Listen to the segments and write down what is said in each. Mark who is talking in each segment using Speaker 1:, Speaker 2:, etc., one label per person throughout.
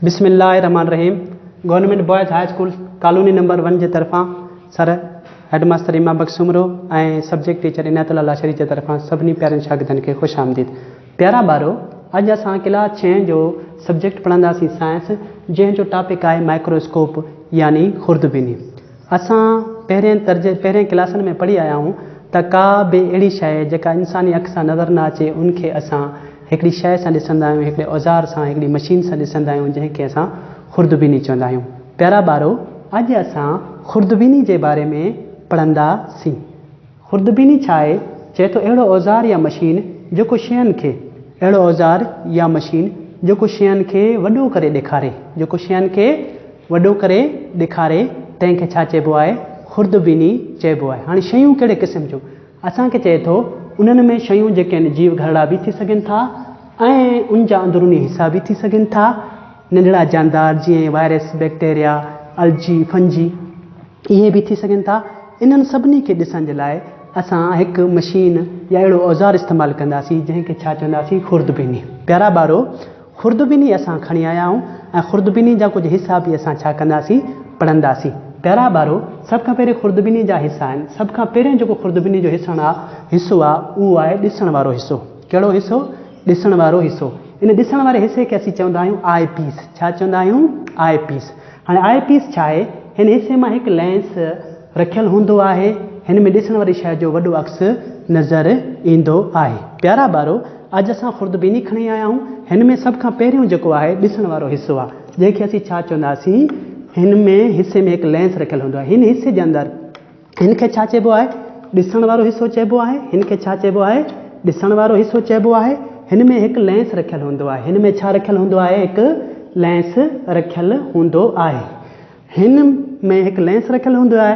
Speaker 1: بسم الله الرحمٰن الرحيم government boys high school colony number one جي طرفان sir head master Imam Bakhsh Soomro ۽ subject teacher Inayat Ullah Lashari جي طرفان سڀني پيارن شاگردن کي خوش آمديد. پيارا ٻارو اڄ اسان ڪلاس ڇهين جو سبجيڪٽ پڙهنداسين سائنس جنهن جو ٽاپڪ آهي مائڪرو اسڪوپ يعني خوردبيني. اسان پهرين درجي پهرين ڪلاسن ۾ پڙهي آيا آهيون ته ڪا به اهڙي شيء جيڪا انساني اک سان نظر نه اچي ان کي اسان هڪڙي شيء سان ڏسندا آهيون هڪڙي اوزار سان هڪڙي مشين سان ڏسندا آهيون جنهن کي اسان خوردبيني چوندا آهيون. پيارا ٻارو اڄ اسان خوردبيني جي باري ۾ پڙهندا سين. خوردبيني ڇا آهي؟ چئي ٿو اهڙو اوزار يا مشين جيڪو شين کي اهڙو اوزار يا مشين جيڪو شين کي وڏو ڪري ڏيکاري جيڪو شين کي وڏو ڪري ڏيکاري تنهن کي ڇا چئبو آهي؟ خوردبيني چئبو آهي. هاڻي شيون ڪهڙي قسم جون؟ اسان کي چئي ٿو انهن ۾ شيون جيڪي آهن جيو گهرڙا به ٿي سگهن ٿا ۽ ان جا اندروني حصا به ٿي سگهن ٿا. ننڍڙا جاندار جيئن وائرس، بيڪٽيريا، الجي، فنجي اهي به ٿي سگهن ٿا. انهن سڀني کي ڏسڻ جي لاء اسان هڪ مشين يا اهڙو اوزار استعمال ڪنداسين جنهن کي ڇا چونداسين؟ خوردبيني. پيارا ٻارو! خوردبيني اسان کڻي آيا آهيون ۽ خوردبيني جا ڪجهه حصا به اسان ڇا ڪنداسين؟ پڙهنداسين. پيارا ٻارو! سڀ کان پهرين خوردبيني جا حصا آهن. سڀ کان پهريون جيڪو خوردبيني جو حصڻ آ حصو آ اهو آهي ڏسڻ وارو حصو. ڪهڙو حصو؟ ڏسڻ وارو حصو. ان ڏسڻ واري حصي کي اسين چوندا آهيون آء پيس. ڇا چوندا آهيون؟ آء پيس. هاڻي آء پيس ڇا آهي؟ هن حصي مان هڪ لينس رکيل هوندو آهي. هن ۾ ڏسڻ واري شيء جو وڏو عڪس نظر ايندو آهي. پيارا ٻارو! اڄ اسان خوردبيني کڻي آيا آهيون. هن ۾ سڀ کان پهريون جيڪو آهي ڏسڻ وارو حصو آهي، جنهن کي اسين ڇا چونداسين؟ هن ۾ حصي ۾ هڪ لينس رکيل هوندو آهي. هن حصي جي اندر هن کي ڇا چئبو آهي؟ ڏسڻ وارو حصو چئبو آهي. هن کي ڇا چئبو آهي؟ ڏسڻ وارو حصو چئبو آهي. هن ۾ هڪ لينس رکيل هوندو آهي. هن ۾ ڇا رکيل هوندو آهي؟ هڪ لينس رکيل هوندو آهي. هن ۾ هڪ لينس رکيل هوندو آهي.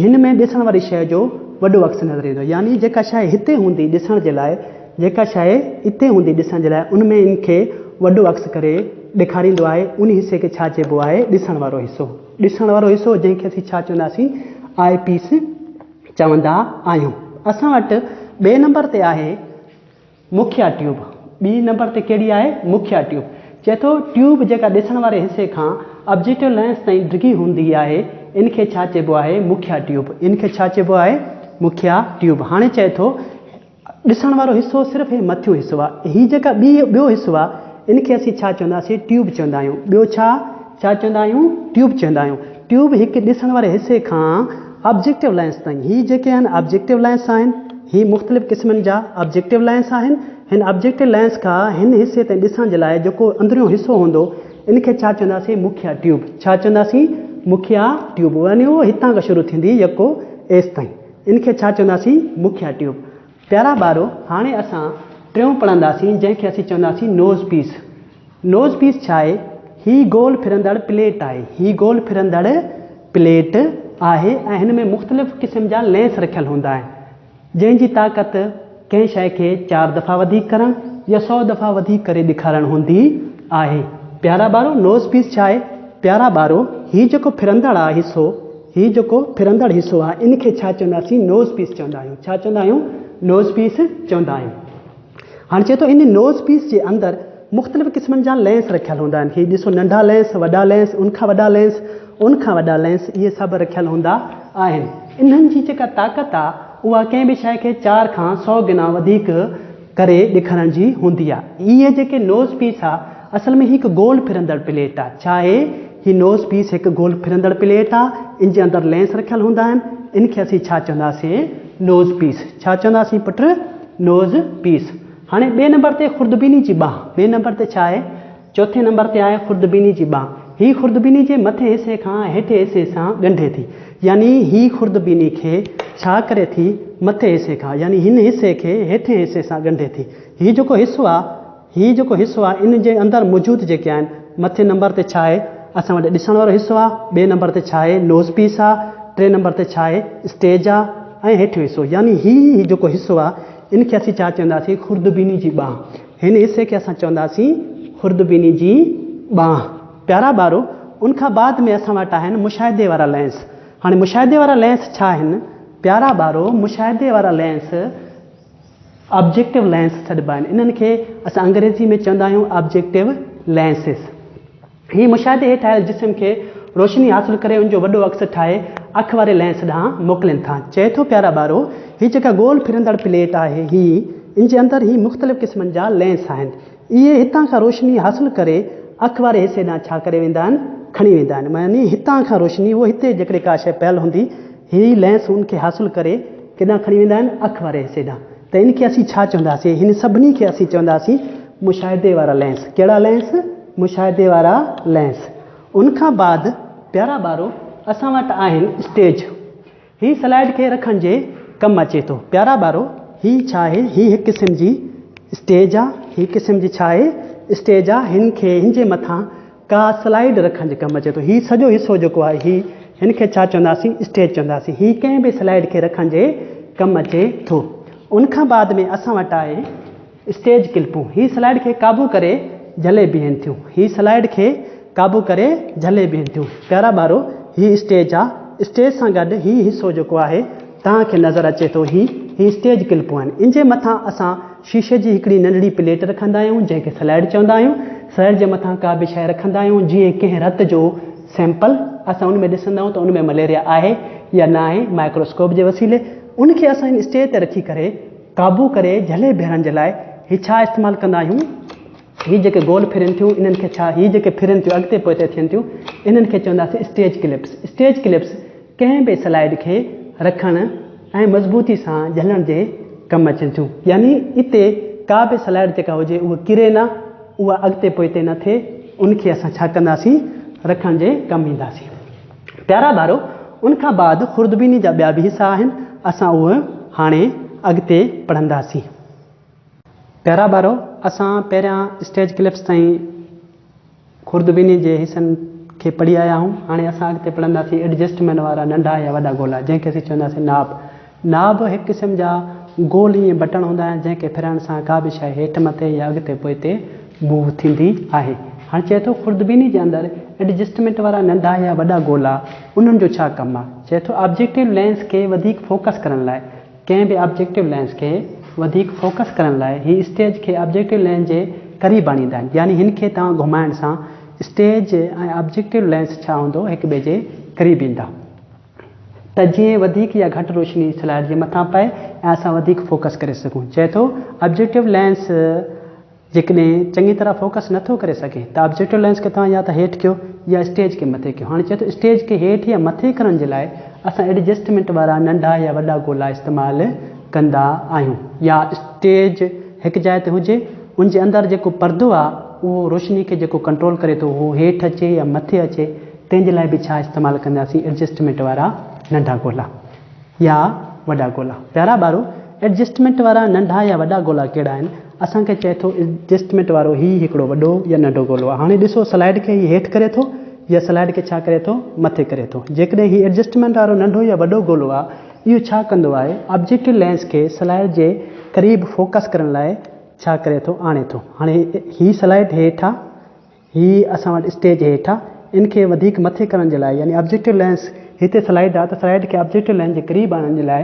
Speaker 1: هن ۾ ڏسڻ واري شيء جو وڏو عڪس نظر ايندو آهي. يعني جيڪا شيء هتي هوندي ڏسڻ جي لاء، جيڪا شيء اتي هوندي ڏسڻ جي لاء ان ۾ ان کي وڏو عڪس ڪري ڏيکاريندو آهي. ان حصي کي ڇا چئبو آهي؟ ڏسڻ وارو حصو. ڏسڻ وارو حصو جنهن کي اسين ڇا چونداسين؟ آء پيس چوندا آهيون. اسان وٽ ٻئي نمبر تي آهي مکيه ٽيوب. ٻي نمبر تي ڪهڙي آهي؟ مکيه ٽيوب. چئي ٿو ٽيوب جيڪا ڏسڻ واري حصي کان آبجيڪٽو لينس تائين ڊگهي هوندي آهي ان کي ڇا چئبو آهي؟ مکيه ٽيوب. ان کي ڇا چئبو آهي؟ مکيه ٽيوب. هاڻي چئي ٿو ڏسڻ وارو حصو صرف هي مٿيون حصو آ. هي جيڪا ٻي ٻيو حصو آ ان کي اسين ڇا چونداسين؟ ٽيوب چوندا آهيون. ٻيو ڇا؟ ڇا چوندا آهيون؟ ٽيوب چوندا آهيون. ٽيوب هڪ ڏسڻ واري حصي کان آبجيڪٽو لينس تائين هي جيڪي آهن آبجيڪٽو لينس آهن. هي مختلف قسمن جا آبجيڪٽو لينس آهن. هن آبجيڪٽو لينس کان هن حصي تائين ڏسڻ جي لاء جيڪو اندريون حصو هوندو ان کي ڇا چونداسين؟ مکيه ٽيوب. ڇا چونداسين؟ مکيه ٽيوب. يعني اهو هتان کان شروع ٿيندي يڪو ايستائين. ان کي ڇا چونداسين؟ مکيه ٽيوب. پيارا ٻارو، هاڻي اسان ٽيون پڙهنداسين جنهن کي اسين چونداسين نوز پيس. نوز پيس ڇا آهي؟ هي گول ڦرندڙ پليٽ آهي. هي گول ڦرندڙ پليٽ آهي ۽ هن ۾ مختلف قسم جا لينس رکيل هوندا آهن. جنهن جي طاقت ڪنهن شيء کي چار دفعا وڌيڪ ڪرڻ يا سو دفعا وڌيڪ ڪري ڏيکارڻ هوندي آهي. پيارا ٻارو، نوز پيس ڇا آهي؟ پيارا ٻارو، هي جيڪو ڦرندڙ آهي حصو، هي جيڪو ڦرندڙ حصو آهي ان کي ڇا چونداسين؟ نوز پيس چوندا آهيون. ڇا چوندا آهيون؟ نوز پيس چوندا آهيون. هاڻي چئي ٿو ان نوز پيس جي اندر مختلف قسمن جا لينس رکيل هوندا آهن. هي ڏسو ننڍا لينس، وڏا لينس، ان کان وڏا لينس، ان کان وڏا لينس اهي سڀ رکيل هوندا آهن. انهن جي جيڪا طاقت آهي اها ڪنهن به شيء کي چار کان سو گنا وڌيڪ ڪري ڏيکارڻ جي هوندي آهي. هيء جيڪي نوز پيس آهي اصل ۾ هي هڪ گول ڦرندڙ پليٽ آهي. ڇا آهي؟ هي نوز پيس هڪ گول ڦرندڙ پليٽ آهي. ان جي اندر لينس رکيل هوندا آهن. ان کي اسين ڇا چونداسين؟ نوز پيس. ڇا چونداسين پٽ؟ نوز پيس. هاڻي ٻئي نمبر تي خوردبيني جي ٻانهن. ٻئي نمبر تي ڇا آهي؟ چوٿين نمبر تي آهي خوردبيني جي ٻانهن. هي خوردبيني جي مٿين حصي کان هيٺين حصي سان ڳنڍي ٿي. يعني هي خوردبيني کي ڇا ڪري ٿي؟ مٿين حصي کان يعني هن حصي کي هيٺين حصي سان ڳنڍي ٿي. هي جيڪو حصو آهي، هي جيڪو حصو آهي ان جي اندر موجود جيڪي آهن، مٿين نمبر تي ڇا آهي؟ اسان وٽ ڏسڻ وارو حصو آهي، ٻئي نمبر تي ڇا آهي؟ نوز پيس آهي، ٽئين نمبر تي ڇا آهي؟ اسٽيج آهي ۽ هيٺيون حصو يعني هي جيڪو حصو آهي ان کي اسين ڇا چونداسين؟ خوردبيني جي ٻانهن. هن حصي کي اسان چونداسين خوردبيني جي ٻانهن. پيارا ٻارو، ان کان بعد ۾ اسان وٽ آهن مشاهدي وارا لينس. هاڻي مشاهدي وارا لينس ڇا آهن؟ پيارا ٻارو، مشاهدي وارا لينس آبجيڪٽو لينس سڏبا آهن. انهن کي اسان انگريزي ۾ چوندا آهيون آبجيڪٽو لينسز. هي مشاهدي هيٺ آيل جسم کي روشني حاصل ڪري ان جو وڏو عڪس ٺاهي اک واري لينس ڏانهن موڪلين ٿا. چئي ٿو پيارا ٻارو هي جيڪا گول ڦرندڙ پليٽ آهي هي ان جي اندر هي مختلف قسمن جا لينس آهن. اهي هتان کان روشني حاصل ڪري اک واري حصي ڏانهن ڇا ڪري ويندا آهن کڻي ويندا آهن يعني هتان کان روشني اهو هتي جيڪڏهن ڪا شيء پيل هوندي هي لينس ان کي حاصل ڪري ڪيڏانهن کڻي ويندا آهن اک واري حصي ڏانهن ته ان کي اسين ڇا چونداسين هن سڀني کي اسين چونداسين مشاهدي وارا لينس. ڪهڙا لينس؟ مشاهدي وارا لينس. ان کان بعد پيارا ٻارو اسان وٽ آهن اسٽيج. هي سلائيڊ کي رکڻ جي ڪم اچي ٿو. پيارا ٻارو هي ڇا آهي؟ هي هڪ قسم جي اسٽيج آ. هي قسم جي ڇا آهي؟ اسٽيج آ. هن کي هن جي مٿان ڪا سلائيڊ رکڻ جي ڪم اچي ٿو. هي سڄو حصو جيڪو آهي هي هن کي ڇا چونداسين؟ اسٽيج چونداسين. هي ڪنهن به سلائيڊ کي رکڻ جي ڪم اچي ٿو. ان کان بعد ۾ اسان وٽ آهي اسٽيج ڪلپون. هي سلائيڊ کي قابو ڪري جهلي بيهن ٿيون. هي سلائيڊ کي قابو ڪري جهلي بيهن ٿيون. پيارا ٻارو هي اسٽيج آ. اسٽيج سان گڏ هي حصو جيڪو آهي توهان کي نظر اچي ٿو هي هي اسٽيج ڪلپون آهن. ان جي مٿان اسان شيشي جي هڪڙي ننڍڙي پليٽ رکندا آهيون جنهن کي سلائيڊ چوندا آهيون. سلائيڊ جي مٿان ڪا به شيء رکندا آهيون جيئن ڪنهن رت جو سيمپل اسان ان ۾ ڏسندا آهيون ته ان ۾ مليريا آهي يا نه آهي مائڪروسڪوپ جي وسيلي ان کي اسان هن اسٽيج تي رکي ڪري قابو ڪري جهلي بيهارڻ جي لاء هي ڇا استعمال ڪندا آهيون هي جيڪي گول ڦرن ٿيون انهن کي ڇا هي جيڪي ڦرن ٿيون اڳتي پوئتي ٿين ٿيون انهن کي چونداسين اسٽيج ڪلپس اسٽيج ڪلپس ڪنهن به سلائيڊ کي رکڻ ۽ مضبوطي سان جهلڻ جي ڪم اچن ٿيون يعني اتي ڪا به سلائيڊ جيڪا هجي اها ڪري نه اها اڳتي پوئتي نه ٿئي ان کي اسان ڇا ڪنداسين رکڻ جي ڪم اينداسين پيارا ٻارو ان کان بعد خوردبيني جا ٻيا به حصا آهن اسان اهي هاڻي اڳتي پڙهنداسين. پيارا ٻارو اسان پهريان اسٽيج ڪلپس تائين خوردبيني جي حصن کي پڙهي آيا آهيون. هاڻي اسان اڳتي پڙهنداسين ايڊجسٽمينٽ وارا ننڍا يا وڏا گولا جنهن کي اسين چونداسين ناب. ناب هڪ قسم جا گول ائين بٽڻ هوندا آهن جنهن کي ڦيرائڻ سان ڪا به شيء هيٺ مٿي يا اڳتي پوئتي موو ٿيندي آهي. هاڻي چئي ٿو خوردبيني جي اندر ايڊجسٽمينٽ وارا ننڍا يا وڏا گولا انهن جو ڇا ڪم آهي؟ چئي ٿو آبجيڪٽو لينس کي وڌيڪ فوڪس ڪرڻ لاء ڪنهن به آبجيڪٽو لينس کي وڌيڪ فوڪس ڪرڻ لاء هي اسٽيج کي آبجيڪٽو لينس جي قريب آڻيندا آهن يعني هن کي توهان گهمائڻ سان اسٽيج ۽ آبجيڪٽو لينس ڇا هوندو هڪ ٻئي جي قريب ايندا ته جيئن وڌيڪ يا گهٽ روشني سلائيڊ جي مٿان پئي ۽ اسان وڌيڪ فوڪس ڪري سگهون چئي ٿو آبجيڪٽو لينس جيڪڏهن چڱي طرح فوڪس نه ٿو ڪري سگهي ته آبجيڪٽو لينس کي توهان يا ته هيٺ ڪيو يا اسٽيج کي مٿي ڪيو. هاڻي چئي ٿو اسٽيج کي هيٺ يا مٿي ڪرڻ جي لاء اسان ايڊجسٽمينٽ وارا ننڍا يا وڏا گولا استعمال ڪندا آهيون يا اسٽيج هڪ جاء تي هجي ان جي اندر جيڪو پردو آهي اهو روشني کي جيڪو ڪنٽرول ڪري ٿو اهو هيٺ اچي يا مٿي اچي تنهن جي لاء به ڇا استعمال ڪنداسين ايڊجسٽمينٽ وارا ننڍا گولا. يا وڏا گولا. پيارا ٻارو! ايڊجسٽمينٽ وارا ننڍا يا وڏا گولا ڪهڙا آهن؟ اسان کي چئي ٿو ايڊجسٽمينٽ وارو هي هڪڙو وڏو يا ننڍو گولو آهي. هاڻي ڏسو سلائيڊ کي هي هيٺ ڪري ٿو يا سلائيڊ کي ڇا ڪري ٿو؟ مٿي ڪري ٿو. جيڪڏهن هي ايڊجسٽمينٽ وارو ننڍو يا وڏو گولو آهي اهو ڇا ڪندو آهي؟ آبجيڪٽو لينس کي سلائيڊ جي قريب فوڪس ڪرڻ لاء ڇا ڪري ٿو؟ آڻي ٿو. هاڻي هي سلائيڊ هيٺ آهي. هي اسان وٽ اسٽيج هيٺ آ ان کي وڌيڪ مٿي ڪرڻ جي لاء يعني آبجيڪٽو لينس هتي سلائيڊ آ ته سلائيڊ کي آبجيڪٽو لينس جي قريب آڻڻ جي لاء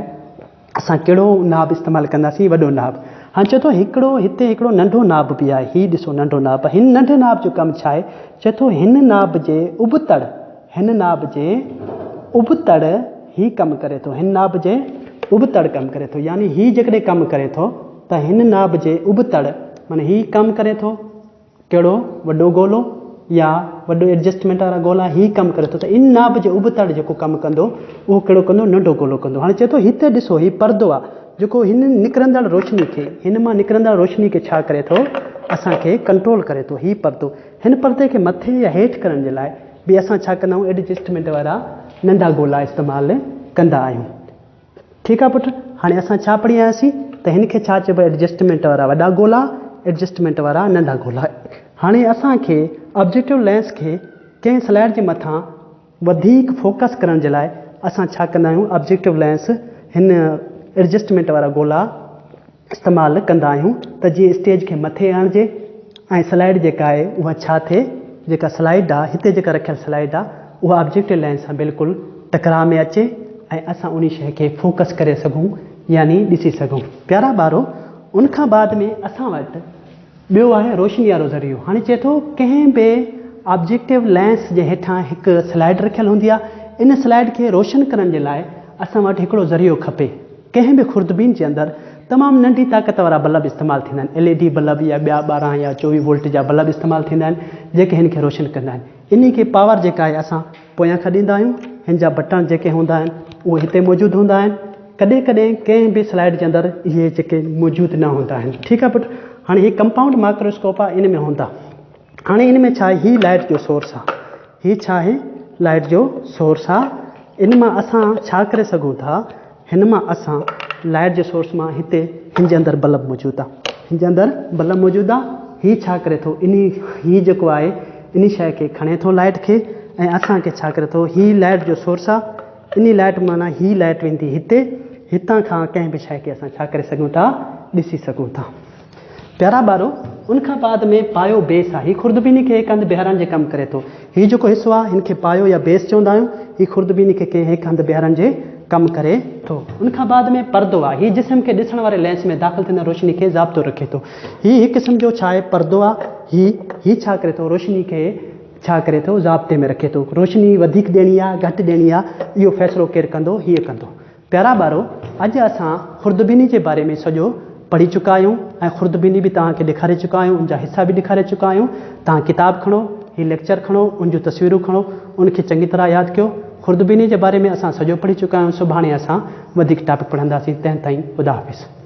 Speaker 1: اسان ڪهڙو ناب استعمال ڪنداسين وڏو ناب هاڻي چئي ٿو هڪڙو هتي هڪڙو ننڍو ناب به آهي هي ڏسو ننڍو ناب هن ننڍي ناب جو ڪم ڇا آهي چئي ٿو هن ناب جي ابتڙ هن ناب جي ابتڙ هي ڪم ڪري ٿو هن ناب جي ابتڙ ڪم ڪري ٿو يعني هي جيڪڏهن ڪم ڪري ٿو ته هن ناب جي ابتڙ معنيٰ هي ڪم ڪري ٿو ڪهڙو وڏو گولو يا وڏو ايڊجسٽمينٽ وارا گولا هي ڪم ڪري ٿو ته ان ناب جي ابتڙ جيڪو ڪم ڪندو اهو ڪهڙو ڪندو ننڍو گولو ڪندو هاڻي چئي ٿو هتي ڏسو هي پردو آ جيڪو هن نڪرندڙ روشني کي هن مان نڪرندڙ روشني کي ڇا ڪري ٿو اسان کي ڪنٽرول ڪري ٿو هي پردو هن پردي کي مٿي يا هيٺ ڪرڻ جي لاء به اسان ڇا ڪندا آهيون ايڊجسٽمينٽ وارا ننڍا گولا استعمال ڪندا آهيون. ٺيڪ آ پٽ هاڻي اسان ڇا پڙهي آياسين ته هن کي ڇا چئبو آهي ايڊجسٽمينٽ وارا وڏا گولا ايڊجسٽمينٽ وارا ننڍا گولا هاڻي اسان کي آبجيڪٽو لينس کي ڪنهن سلائيڊ جي مٿان وڌيڪ فوڪس ڪرڻ جي لاء اسان ڇا ڪندا آهيون آبجيڪٽو لينس هن ايڊجسٽمينٽ وارا گولا استعمال ڪندا آهيون ته جيئن اسٽيج کي مٿي آڻجي ۽ سلائيڊ جيڪا آهي اها ڇا ٿئي جيڪا سلائيڊ آهي هتي جيڪا رکيل سلائيڊ آهي اها آبجيڪٽو لائين سان بلڪل ٽڪراء ۾ اچي ۽ اسان انهي شيء کي فوڪس ڪري سگهون يعني ڏسي سگهون. پيارا ٻارو ان کان بعد ۾ اسان وٽ ٻيو آهي روشني وارو ذريعو هاڻي چئي ٿو ڪنهن به آبجيڪٽو لينس جي هيٺان هڪ سلائيڊ رکيل هوندي آهي. ان سلائيڊ کي روشن ڪرڻ جي لاء اسان وٽ هڪڙو ذريعو کپي. ڪنهن به خوردبين جي اندر تمام ننڍي طاقت وارا بلب استعمال ٿيندا آهن. ايل اي ڊي بلب يا ٻيا 12 يا 24 وولٽ جا بلب استعمال ٿيندا آهن جيڪي هن کي روشن ڪندا آهن. انهي کي پاور جيڪا آهي اسان پويان کان ڏيندا آهيون. هن جا بٽڻ جيڪي هوندا آهن اهي هتي موجود هوندا آهن. ڪڏهن ڪڏهن ڪنهن به سلائيڊ جي اندر اهي جيڪي موجود نه هوندا آهن. ٺيڪ آهي پٽ هاڻي هي ڪمپائونڊ مائڪروسڪوپ آهي ان ۾ هوندا. هاڻي ان ۾ ڇا آهي هي لائٽ جو سورس آهي. هي ڇا آهي لائٽ جو سورس آهي. ان مان اسان ڇا ڪري سگهون ٿا هن مان اسان لائٽ جي سورس مان هتي هن جي اندر بلب موجود آ هن جي اندر بلب موجود آ هي ڇا ڪري ٿو انهي هي جيڪو آهي انهي شيء کي کڻي ٿو لائٽ کي ۽ اسان کي ڇا ڪري ٿو هي لائٽ جو سورس آ انهي لائٽ معنيٰ هي لائٽ ويندي هتي هتان کان ڪنهن به شيء کي اسان ڇا ڪري سگهون ٿا ڏسي سگهون ٿا. پيارا ٻارو! ان کان بعد ۾ پايو، Base، آهي. هي خوردبيني کي هڪ هنڌ بيهارڻ جي ڪم ڪري ٿو. هي جيڪو حصو آهي، هن کي پايو يا بيس چوندا آهيون. هي خوردبيني کي ڪنهن هڪ هنڌ بيهارڻ جي ڪم ڪري ٿو. ان کان بعد ۾ پردو آهي. هي جسم کي ڏسڻ واري لينس ۾ داخل ٿيندڙ روشني کي ضابطو رکي ٿو. هي هڪ قسم جو ڇا آهي؟ پردو آهي. هي هي ڇا ڪري ٿو؟ روشني کي ڇا ڪري ٿو؟ ضابطي ۾ رکي ٿو. روشني وڌيڪ ڏيڻي آهي، گهٽ ڏيڻي آهي، اهو فيصلو ڪير ڪندو؟ هيء ڪندو. پيارا ٻارو! اڄ اسان خوردبيني جي باري ۾ سڄو پڙهي چڪا آهيون ۽ خوردبيني به توهان کي ڏيکاري چڪا آهيون، ان جا حصا به ڏيکاري چڪا آهيون. توهان ڪتاب کڻو، هي ليڪچر کڻو، ان جون تصويرون کڻو، ان کي چڱي طرح ياد ڪيو. خوردبيني جي باري ۾ اسان سڄو پڙهي چڪا آهيون، سڀاڻي اسان وڌيڪ ٽاپڪ پڙهنداسين، تنهن تائين خدا حافظ.